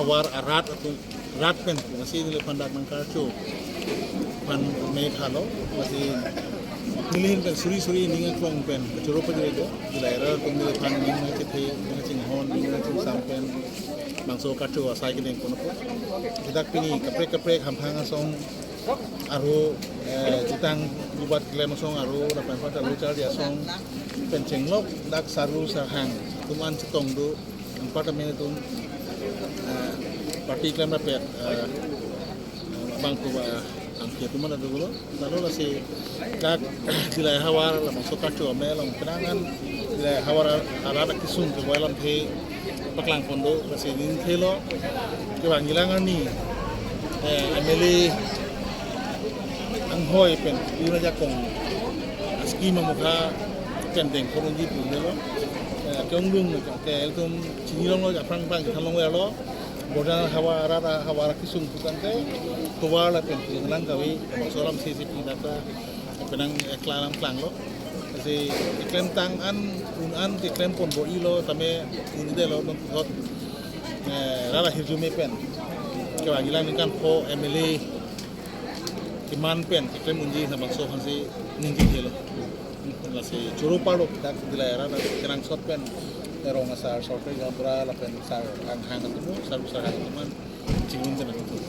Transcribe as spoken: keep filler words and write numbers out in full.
Havar arat atum, rat pen, lasi neliphan dak nangkarcho aphan me khalo, lasi neli ahin pen suri suri ning aklong pen kachoro pajore do, Dillai arat atum neliphan ning nangchethe, ning nangchinghon, ning nangchingsam pen bangso karcho asai kedeng pon apot. Hadak pini kaprek kaprek hamphang asong aro, eh, jutang jubat klem asong aro, lapen pat aro charli asong pen chenglok dak saru sarhang atum an chetong do, anparta amen atum, eh, party klem rapet, eh, bangko ba angki atum an do lo. Lalu lasi dak Dillai havar labangso karcho ame along penang an Dillai havar arat akesung kevoi alamthe paklang pon do, lasi ning thelo kevang ilang arni, eh, M L A anghoi pen pu ajakong ascheme amokha pen deng pon unji pu melo. Eh, ke-ongdung ke ilitum chini longlo, aphrang aphrang kethan longlo. Borjan havar arat, havar akesung pu tangte tovar lapen pu lang kave, solam C C P data penang eklang klanglo. Lasi keklemtang an, un an keklem pon bo-ilo tame un-edetlo, non puthot, eh, rat ahirjume pen kevang ilang ningkan pho M L A keman pen keklem unji labangso aphansi ning kethelo. Lasi choro parlo dak Dillai arat kenangsot pen rong asar, sorkari gaonbura lapen sar anghang atum, sar sar atum an chinglun pen atum.